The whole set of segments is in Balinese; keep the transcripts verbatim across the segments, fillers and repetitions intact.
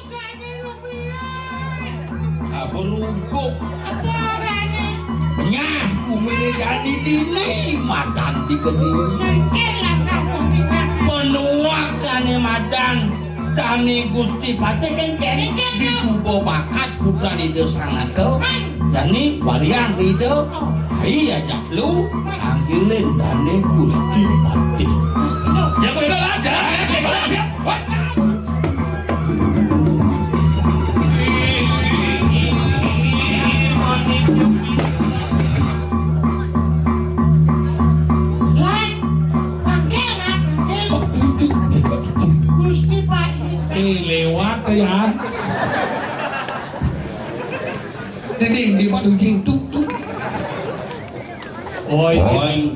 Kami rumiyin. Kaberubuk. Apa dane? Nyah, gumine dani dini, madan dikeni. Kengken lan rasane, Kang. Penuak dane madan dani Gusti Patih kengken. Kengken. Disuba bakat putran Ida Sang Nata. Man. Dani waliang Ida. Oh. Ai ajak lu, angkilin dane Gusti Patih. Ya, bener aja. Siap, siap. Wah. Lan, rangkil, Kang, rangkil. Gusti Patih. Eh, lewat, ya. Ini di batu jingtuk tuh. Oi. Oi.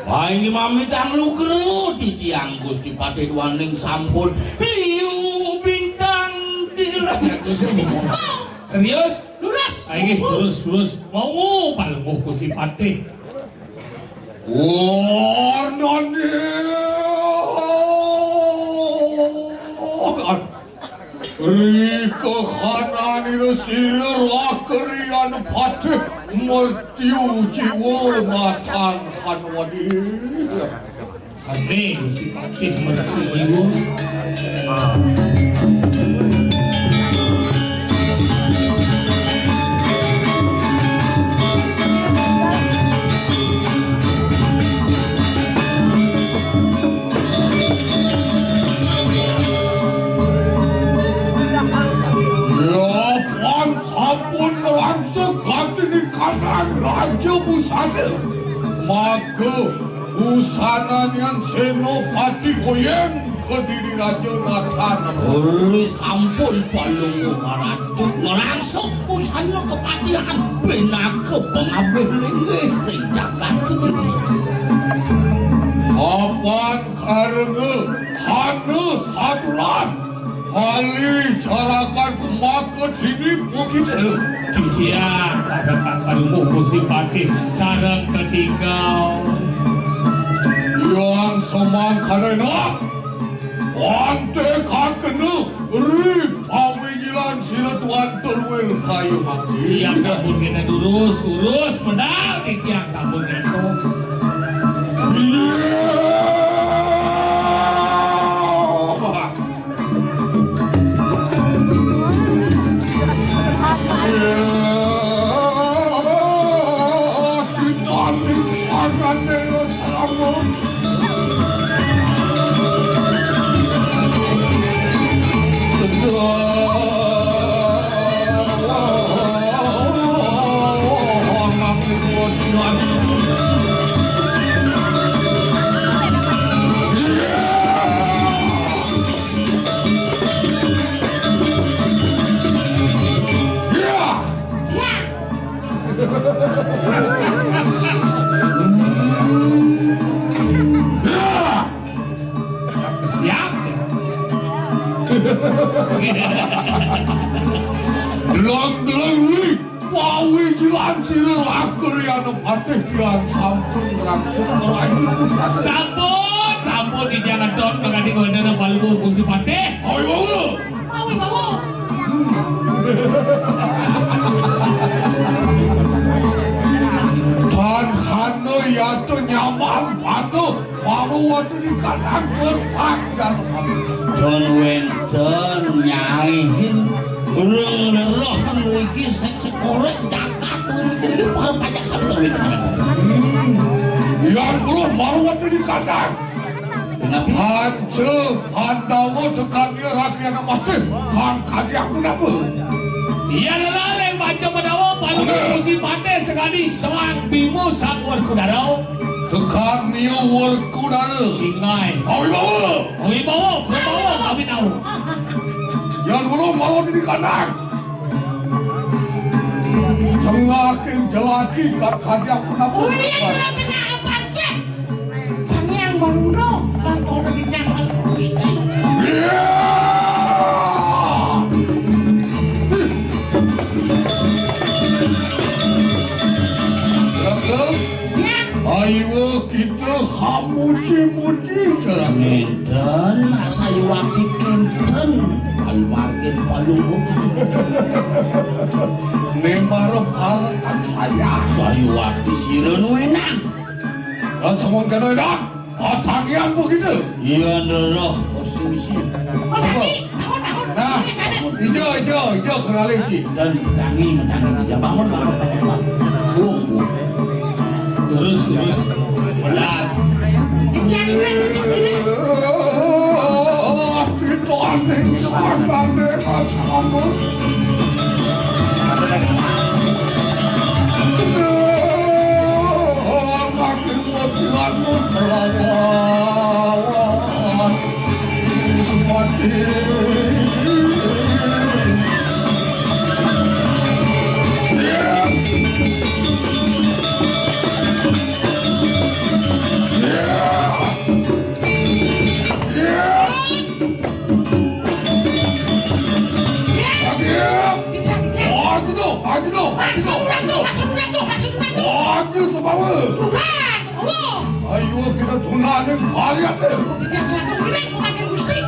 Painggih mamitang lugra titiang Gusti Patih duaning sampun liu bintang di langit. Serius? Lurus. Ayo, lurus, lurus. Mau palungguh Gusti Patih. Warnane. Ri kahananira sira rakriyan patih mertiu jiwa matan hanwadi. Ane si patih mertiu jiwa. Lapan sampun ngrangsuk gati ning kanang Raja Busana. Maka busananian Senopati Oyeng Kediri Raja Nathan. Ri sampun palungguh Ratu ngrangsuk busana kepatihan pinaka pangabih linggih ring jagat Kediri. Apan karena hana saturan kali carakan kumaka dini pukita. Titiang carakan palungguh Gusti Patih sareng tetiga. Yang semangkana enak. Ante kakena ri pawijilan sira tuan terwil kaya mangkin. Tiang sampun kena durus, urus, pedal, tiang sampun ngantos. Iya. Siap, siap. Delok-delok, wih, pawijilan sira rakriyana patih tiang sampun ngrangsuk raja. Sampun, sampun, tiang ngantos mangkadi wénten palungguh Gusti Patih. Ayo, bawa. Awi bawa. Tan hana yata nyamang patuh, baru waktu di kandang berfak jatuh kami. Don wénten nyaihin urung lerohan wiki sek sekorek jakat wiki ini para pajak sabter wiki. Yang urung baru waktu di kandang. Panca Pandawa tekani rakyat mati, kang kadi aku napa? Iya, lelah, ring Panca Pandawa, palungguh Gusti Patih sakadi Sang Bima Sang Werkudara. Tekani Werkudara. Inggih. Awi bawa. Awi bawa, prabawa, kami tahu. Yang guru mau di kandang. Tengah king jelati, kang kadi aku napa? Uli guru tengah apa sih? Sang Hyang Baruna lan para titiang Gusti. Raka, ya. Ayo kita hamuji-muji cara. Nénten, nak sayuwakti kénten. Ning marep arekan saya. Sayuwakti sira nuwénang. Lan semangkana enak. Atakian begitu. Iya, Ndara. Posisi. Apa? Nah, ijo, ijo, ijo, kenali, Ci. Dan tangi, tangi, ya, bangun, bangun, bangun, bangun. Bung, bung. Terus, terus. Benar. Kita aneh, kita aneh, Mas Ambo. Aduh, aduh, aduh. Aduh, semawa. Ayo, kita tunani balian deh. Tidak satu ini memakai gusti.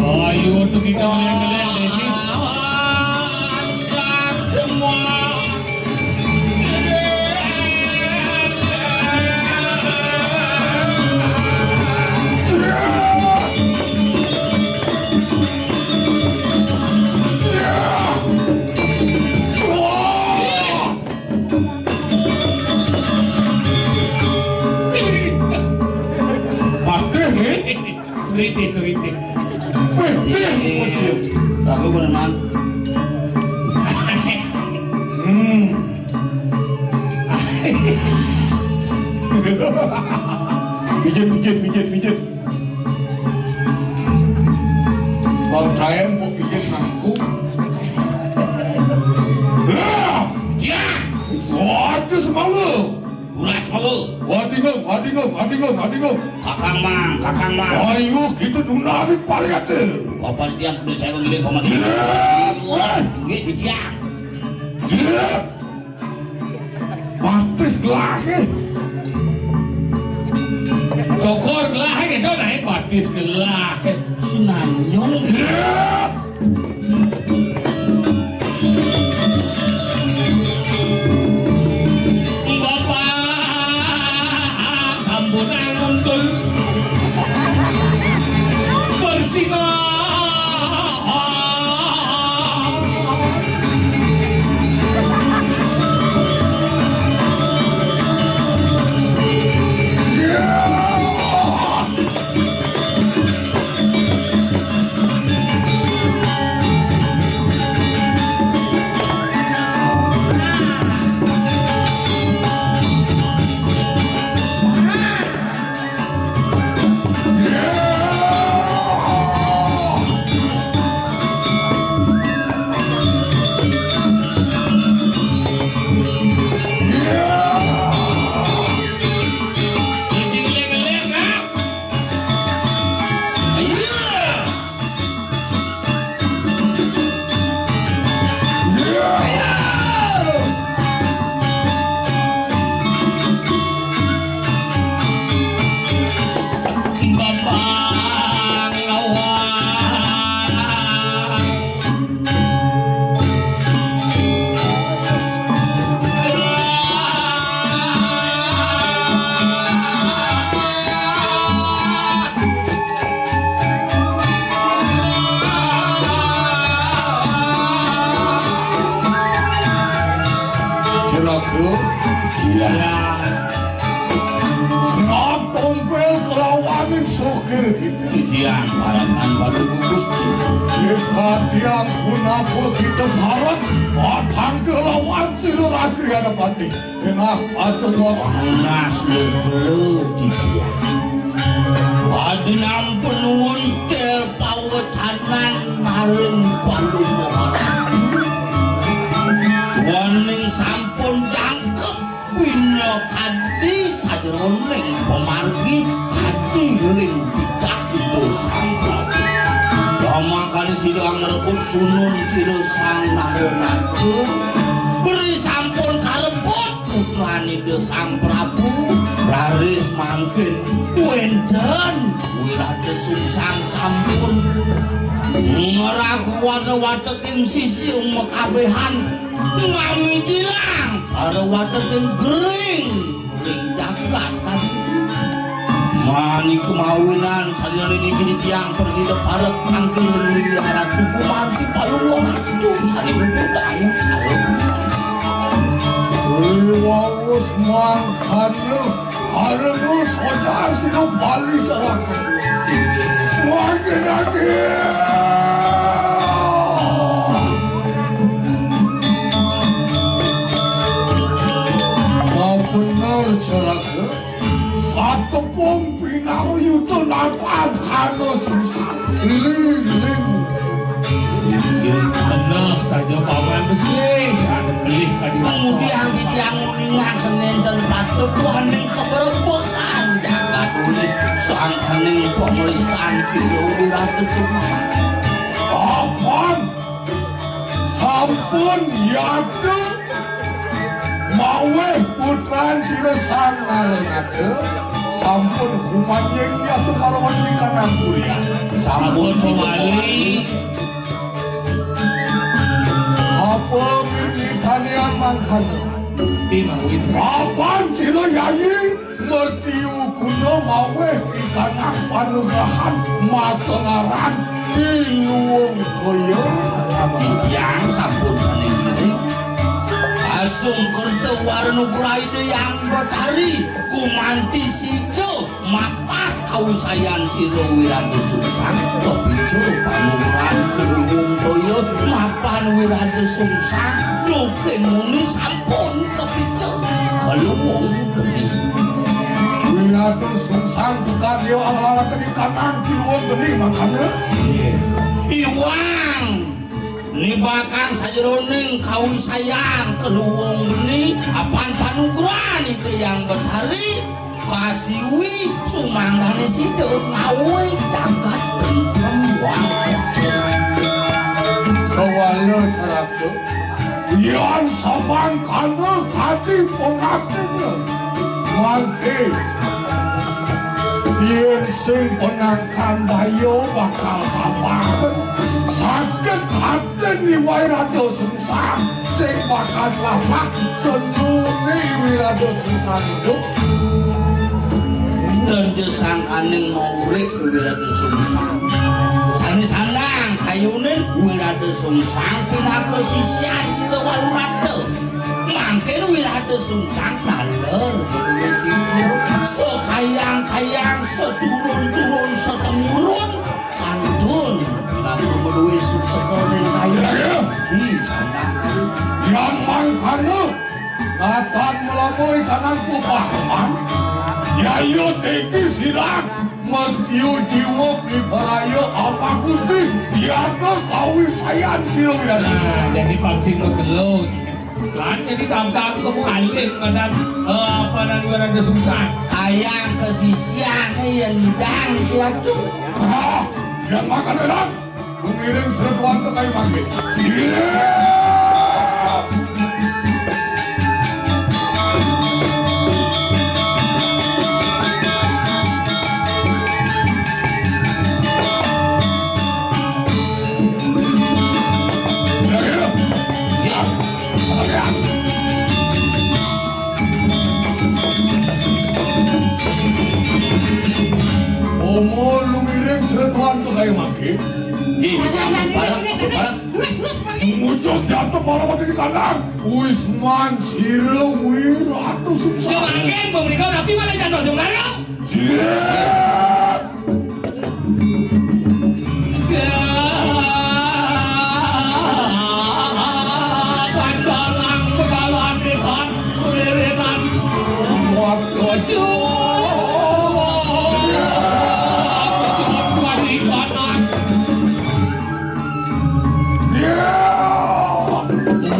Ayo, tuh kita yang kena, Denis. Patih, nih. Suriti, suriti. Wih, wih, wih. Lagu bener, Man. Hmm. Pijit, pijit, pijit, pijit. Bang Daeng kok pijit nangku. Wah! Ya! Waduh, semawa. Bulat, semawa. Wadingum, wadingum, wadingum, wadingum. Kakang Mang, Kakang Mang. Ayo, kita tunani paliate. Kapan tiang kudu saya ngiling paman. Iya, weh. Nggih, di tiang. Iya. Batis gelahe. Cokor gelahe, itu naik batis gelahe. Sinanyong. Iya. Bapak sampun nguntul bersina. Juragan. Iya. Sengap tompel kelawaning sokir kita. Titiang, parangan paduka Gusti. Jika tiang punapa kita harap, patang kelawan sira Ragriana Patih. Enak patungok. Panas lho, Titiang. Badhe nampun wonten pawecanan maring Palungguh. Waning sampun jangkep pinakadi sajeroning pamargi kadi ling titah Ida Sang Prabu. Pamakane sira ngrebut sunun sira Sang Naranaja. Beri sampun karebut putrane Ida Sang Prabu. Raris mangkin wénten Wirata Sungsang sampun ngerah wata-wata ing sisi umekabehan ngamijilang para wata ing gering ring jagat kadi. Mani kemawinan salira niki tiang prasida parek kangkil ring Ratu gumanti palungguh ratu sané muputang calon. Riwawus mangkana karena soja sira Bali celaka. Mangkin ati. Mau bener celaka. Satepung pinaruyuta natang kana sungsang. Liling-liling. Inggih, bener saja Paman Besi, sané pelih kadi. Kemudian titiang uningan senénten patut waning keberebekan jagat unik sangkaning pemerintahan Silo Wirata Sungsang. Paman sampun yata maweh putran sira Sang Nalendra sampun humanyeng yata marwani kanang kuria. Sampun sumali. Apa mirmitanian mangkana? Papan sira yayi mertiu guna maweh pikanang panugrahan matengaran Ki Luwung Toya. Titiang sampun sané ngiring. Asung kerta warna Ida Hyang Betari gumanti sida mapas kawisayan sira Wirata Sungsang kapica panugrahan Ki Luwung Toya mapan Wirata Sungsang duké muni sampun kapica Ki Luwung Geni. Wirata Sungsang tukad ya alarake di kanan Ki Luwung Geni mangkana. Nggih. Iwang nibakang sajeroning kawisayan Ki Luwung Geni apan panugrahan Ida Hyang Betari kasiwi sumangdané sida ngawé jagat tentrem wangkecil. Kawala caraka. Yan samangkana kadi pangaktiné. Mangké yén sing penangkan baya bakal kapaten. Sakit hati niwai Rada Sungsang sing bakal lapah senuni Wirada Sungsang idup. Ten ja sangkaning maurip Wirada Sungsang. Sané sandang kayunin Wirada Sungsang pinaka sisian sira Walurata. Mangkin Wirata Sungsang taler madué sisia. Sakayang-kayang, saturun-turun, satemurun, kantun pinaka madué sukseka ning kayun. Hi, sandang kayun. Yang mangkana, natan melampaui kanang pupahan. Yaya teki sirang, mertiu jiwa piparaya amakuti, yata kawisayan sira Wirata. Nah, jadi vaksin begelo. Kan jadi tam-tam kamu alim madan, eh, apa nan Wirata Sungsang. Kayang kesisian yang ngidang iki atuh. Ah, yang makan enak. Mengiring seratuan ke kayu mangke. Iya. Omo lu ngiring seratuan ke kayu mangke. Ih, jangan parek, apa parek? Terus, terus, pergi. Muncul jatuh para wadon di kandang. Wisman sira Wiratu Sungsang. Jemanggen, pemerikau, tapi malah jatuh jembarang. Siap.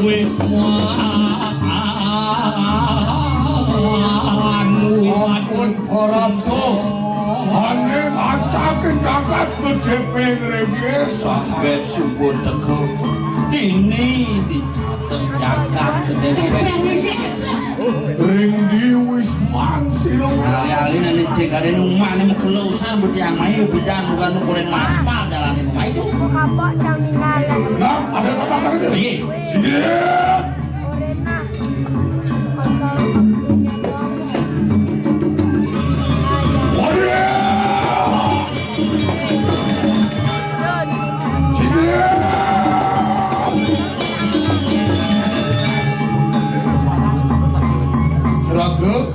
Wis muan, muan. Ampun, Parapso. Hane ngacakin jagat gedhe ping ring desa. Saged subun teka. Ini dicates jagat gedhe ping ring desa. Ring di Wisman sira. Ring umah né mekelo san betiang mai pidan ugan ukurin maspal jalanin umah itu. Kapok cang ninggalan. Nah, ada kata sakit. Iya. Sini. Orena. Konsol dunia doang. Waduh. Sini. Raga,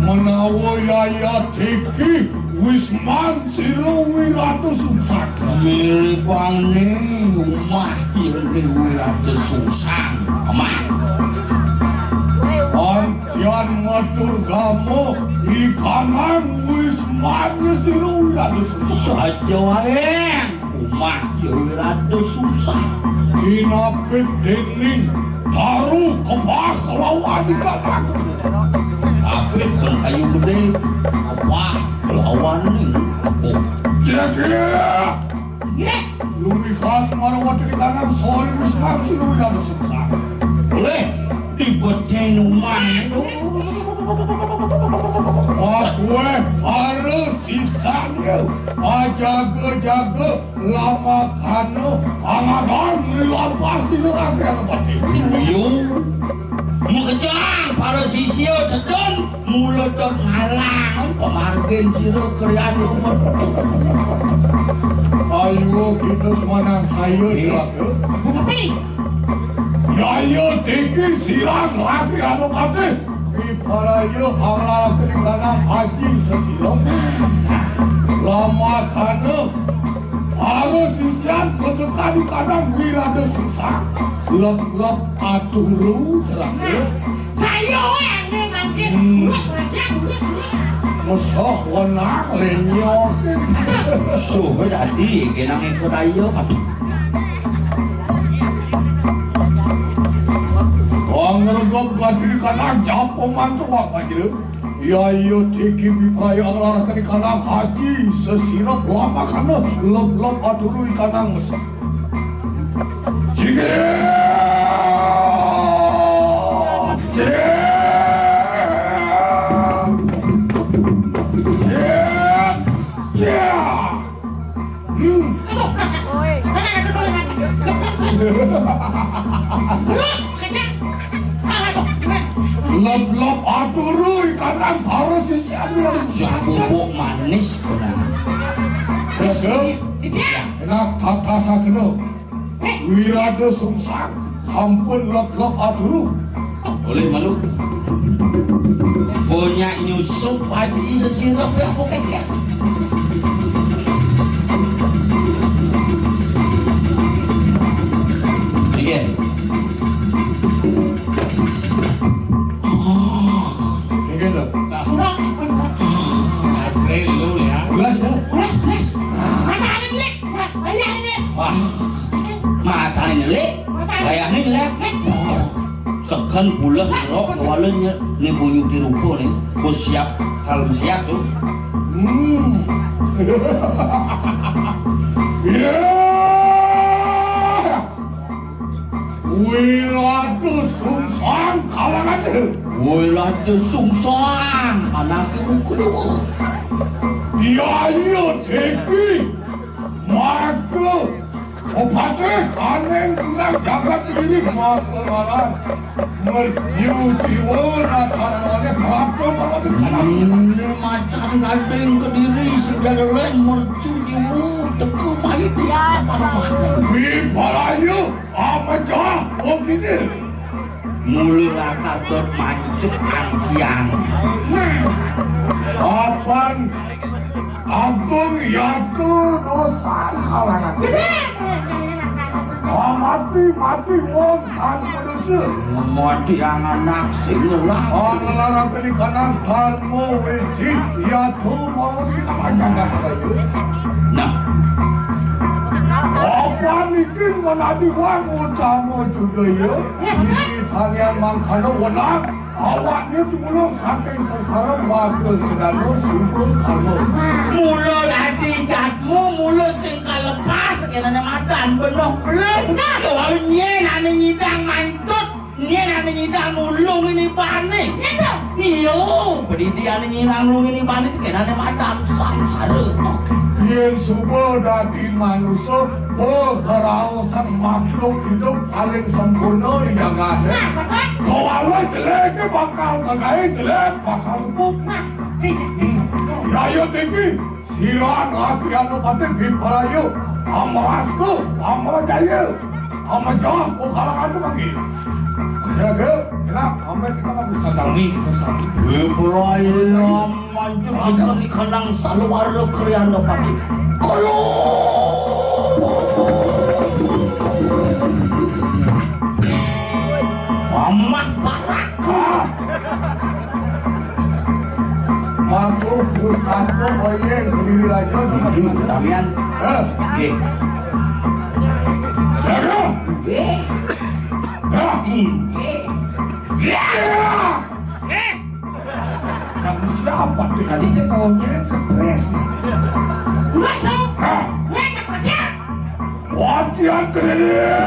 menawa yaya tiki wisman sira wirata sungsang. Miribang ni umah kira ni wirata sungsang. Amah. Antian matur gama ikanang wisman sira wirata sungsang. Saja wae. Umah ya wirata sungsang. Dinapit dening taru kepah kelawan ikan aku. Apit ben kayu gede, kepah kelawan ning kepung. Kira-kira. Nggih. Lumikat marawat di kanan sori wisman sira wirata sungsang. Boleh dibeteng umah itu. Wah, gue harus sisanya. Ajaga-jaga Lamakana alagang ngilampah sira rakyat pati. Yuyu. Makejang para sisya tedun mula dot ngalang pamargin sira kriyan lumet. Ayo kita semanang saya, Juraga. Tapi yaya tiki sirang lagi anu kabeh. Iparaya anglar kenikana aji sesira. Lamakana para sisian ketukan di kadang wirada sungsang. Lep-lep aturu cerah. Ayo, angin, angin. Hmm. Lurus, lurus, lurus. Mesoh wenang lenyok. Suwe dadi kenang ikut ayo. Aduh. Wong ngregep gadri kana japo mantu wak bajra. Ya iya tiki pipraya nglarake kana kaji sesirep lamakana lep-lep aturu ikanang mesem. Jigir! Jigir! Jigir! Jigir! Hmm. Oi. Lep-lep aturu ikanang para sisian. Bubuk manis konang. Terus, enak tata sakeno. Wirada sungsang sampun lep-lep aturu. Oleh malu. Banyak nyusup adi sesirep ya pokoknya. Iya. Iya lho. Nah. April lu ya. Belas ya. Belas, belas. Mana ada beli? Bayar ini. Wah. Matane nyelik, wayahne nyelek. Segen bules ro kewale nye-, ne bunyu dirupa ne. Wis siap kalem siap tuh. Hmm. Ya. Wiratu sungsang kalangan. Wiratu sungsang anake mung kedua. Ya iya deki. Maka Opatih kaning tunggal jagat diri maka laran. Merju jiwa nasarane prapta pangabdi. Ini macan gandeng kediri sing jadelen merju jiwa teka main di panembahan. Wibarayu amejah wong kidil. Mula lakar dot mancuk angkian. Apan Agung yatu dosa kalangan. Mati, mati wong tanpa dosa. Mati anak sing ngelah. Anglarake di kanan tanmo wiji yatu mau di kalangan. Nah. Apa niki menadi wong utama juga ya? Di kalian mangkana wenang. Awakne tumulung saking sengsara maka sedana suka karma. Mula dadi jatmu, mula sing kalepas kenane madan benuh belih. Nah, nyen ane nyidang mancut. Yén ané nyidang nulung ini bané. Iya, bedidiané nyidang nulung ini bané, kénané madan sangsara. Yén suba dadi manusa, peraosan makhluk hidup paling sempurna di jagaté. Nah, betul. Kawala jeléké bakal magaé, jelék bakal empuk. Nah, iya, iya. Yaya tinggi, sira Rakriyana Patih Bipraya, Amrasta, Amrajaya, Amejah, Pokalangan tu panggil. Kira-kira, enak, sampai kita kan bisa. Sami, kita sami. Bipraya, manjur akan dikenang saluara Kriyana Patih. Kolo! Mamah barak. Waktu pusatku oyeng berdiri raja di Nggih, Tamian. Eh. Nggih. Jaga. Nggih. Ya. Nggih. Ya. Nggih. Sama siapa tuh? Tadi saya maunya stres. Masuk. Hah? Ngajak kerja. Wajah kerja.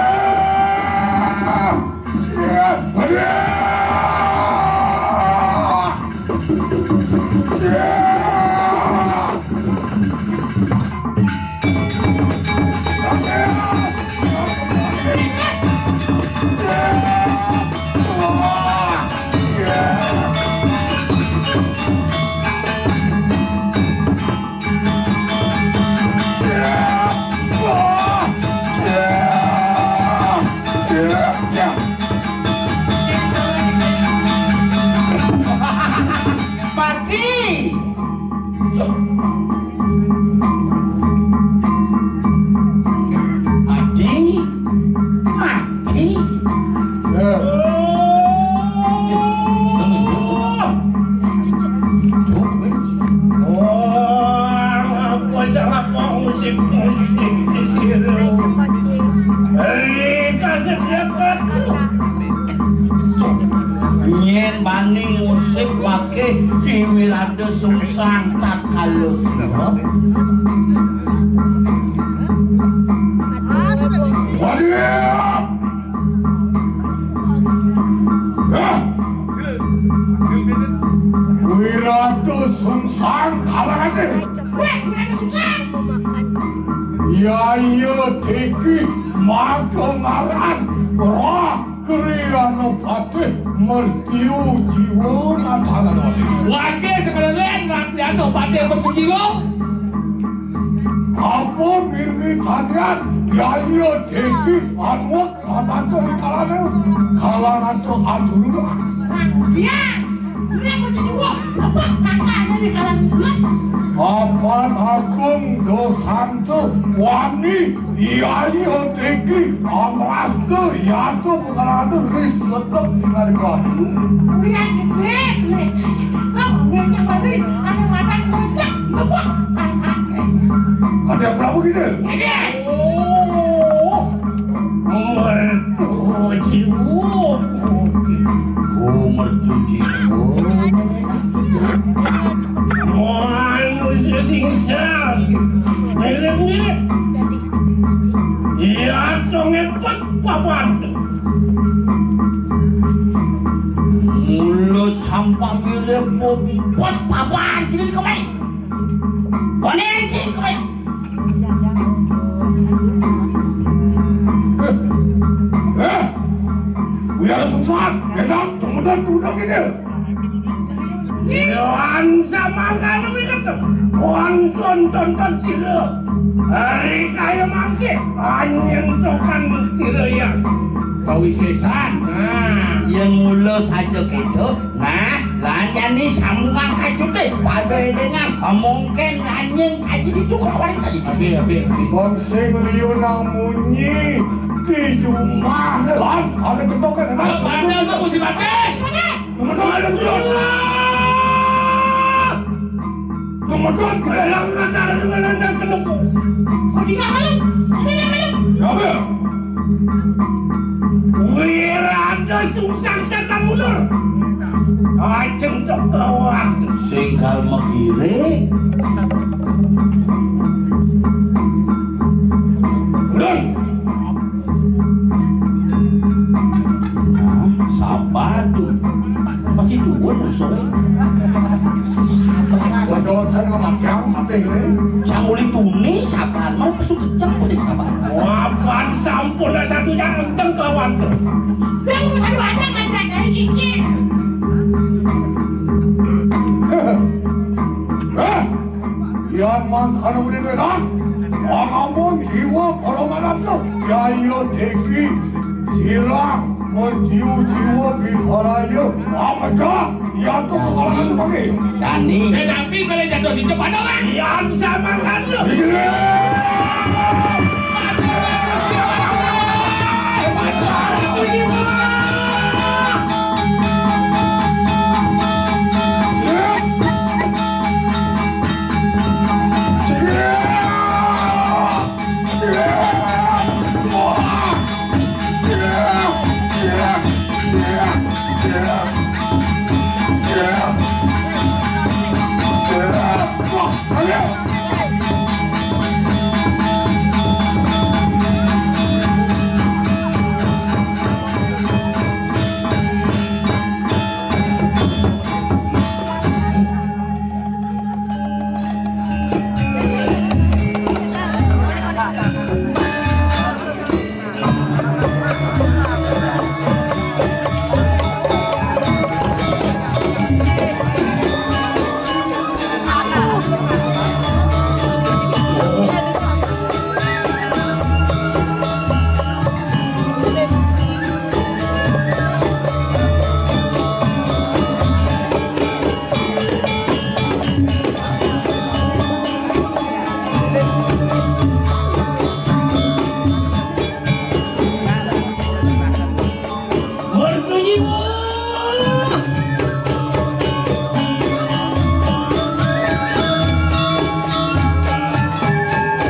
Pati. Adi. Adi. Ya. Wah, aku salah kok musik-musik di sini. Hei, kasih dapat. Yén bani musik paké I Wirata Sungsang tatkala sira. Waduh. Hah? Wirata Sungsang kalahake. Wéh, Wirata Sungsang. Yaya Diki maka ngaran Roh Kriyana Patih mertiu jiwa nang sangan wati. Wati sebenarnya Kriyana Patih mertiu jiwa. Apa mirmi tanian Yaya Diki anuak kabantu di kalane? Kalangan tu adulu. Iya. Ini mertiu jiwa. Apa kakaknya di kalangan? Apan Agung Dosanto wani Yai Odeki, Amrastu, Yatu, Pukaratu, Risetok, Tingari Batu. Lihat gedé, nih. Kamu yang tadi, ada makan kocak, lepas. Ada berapa gitu? Ini. Oh, mertua jiwa. Oh, mertua jiwa. Manusia sing sasih. Ngiring-ngiring. Iya, dong, ngepet papan. Mula campak mirip bobot papan. Sini kemai. Koné sini kemai. Eh, eh. Biar sungsang. Enak, temenan, udah gitu. Iwan samangkana minget. Wonten tonton sira. Hari kaya mangke, panyentukan sira ya. Kawisésan. Nah. Yén mula saja gitu, nah, lan yani sambungan kajute, pada dengan, mungkin nanying kaji itu kawan kaji. Abi, abi, abi. Kon sing liyu nang munyi, di jumah, lan, ada ketokan, nah. Pada apa musim apa? Kemudian ada kemudian. Kemudian kelelang nanda dengan nanda kenemu. Kau tidak malu? Kau tidak malu? Apa? Wirata sungsang datang mundur. Ajeng tok kawat. Singkal megire. Mundur. Ciduun musuh. Waduh, saya nggak makan, mati, eh. Yang uli tuni sabar, mau pesu kecang, pesu sabar. Wah, pan sampun dah satu jam kenceng kawan tuh. Yang satu ada ngajak saya cincin. Eh, yan mangkana udah dah. Amun jiwa para manah tuh, ya iya teki. Sirang, mun jiwa-jiwa bicara ya. Apa dah? Ya tuh kepala itu pakai. Dani. Tetapi kalau jatuh situ pada orang. Yang sama kan lu. Iya.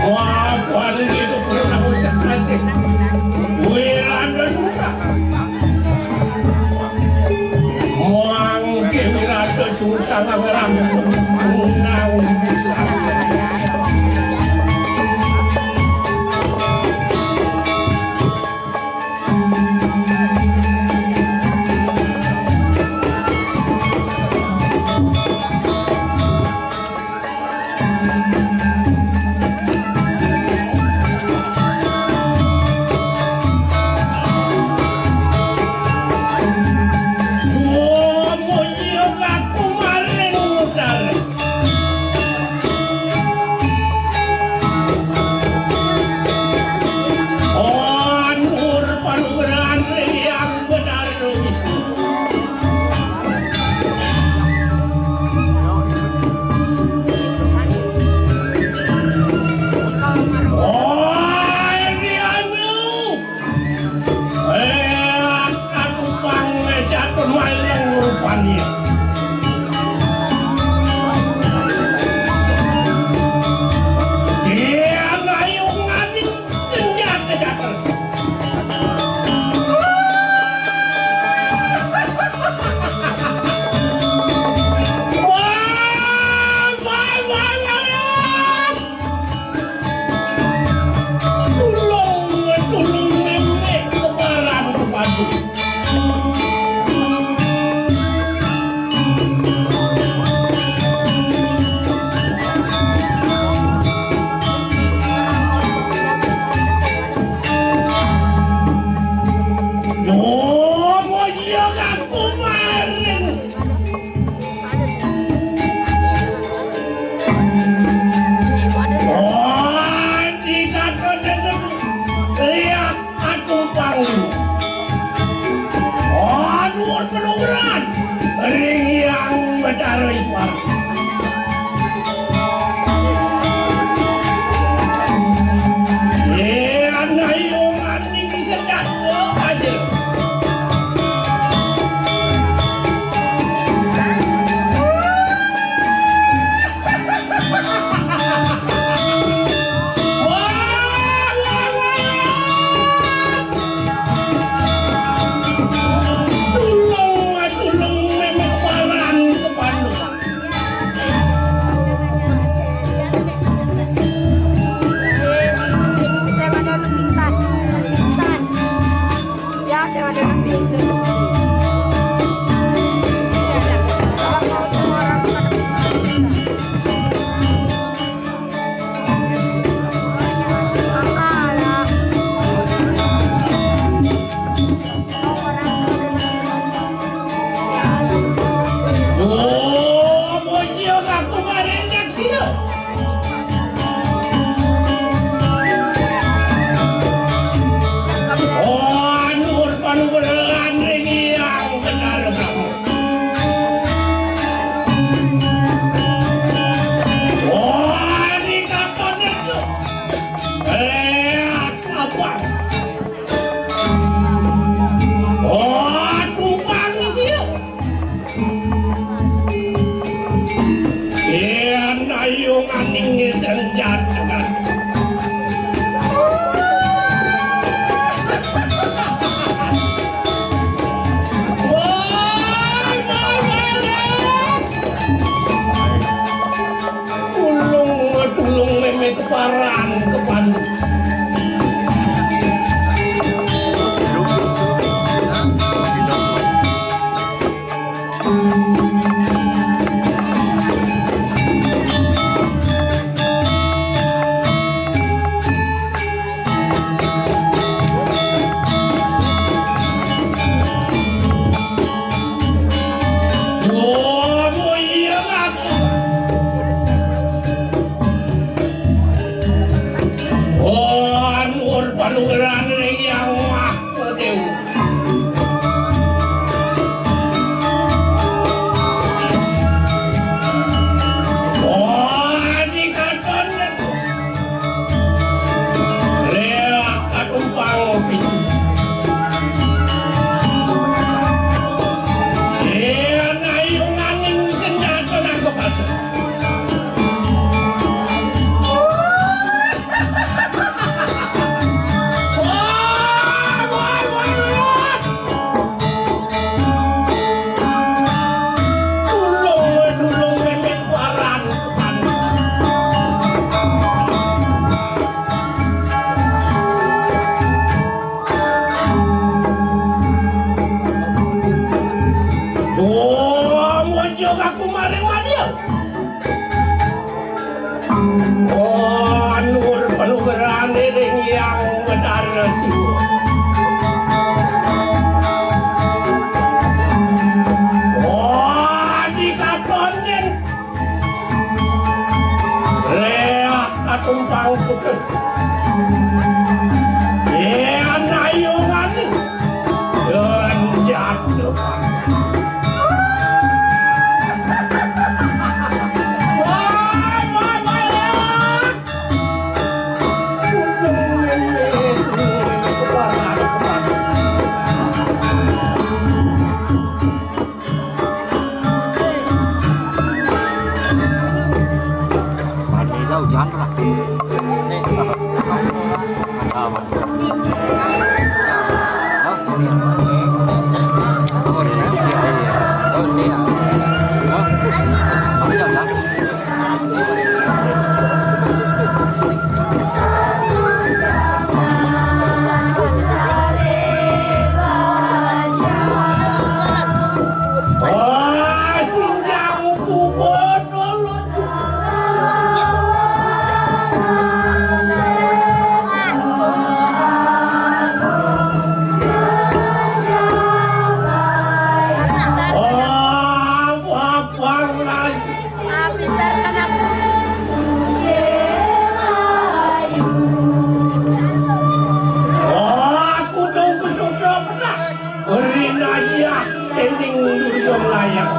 Wah, kuali itu pernah usah kasih. Wiranda suka. Mangke wiranda susah nang rambut. Nang bisa. Anur panugrahan yang benar. Eh, aku pang meja pemain rupanya. Dia ngayung ngambil senjata jatuh. Wah, wah, wah, wah, wah. Tulung, tulung, nenek, keparan kepadu. Duh, iya aku maring. Oh, di satu dengan lihat aku panggil. Oh, dua penurunan. Ring yang mencari suara. Iya, ayo, mati bisa jatuh aja. Tulung, tulung, memang paran kepanduan. Maning senjata. Tulung, tulung, memet parang kepan. Oh, iya, Mas. Oh, anu, panugeran yang wah, Dewa. Oh, di katon. Leak katumpang pitu. Iya, nayunganing senjata nangkepasa. Wah, wah, wah, wah. Tulung, tulung, memet parang. Wong wejo aku maring wadya. Oh, nuwun panugrahan ring Hyang Betara Siwa. Oh, dikatonin. Leak katumpang putus. Yan ayungan. Yan jatuh. Wah, wah, wah, wah. Mandi sa hujan pernah. Nih. Masa apa? Hah? Ini apa? Oh, ini aja. Oh, ini ya. Hah? Tapi udah, udah. Aku dong kesudah pernah. Rinaya ending dunia melayang.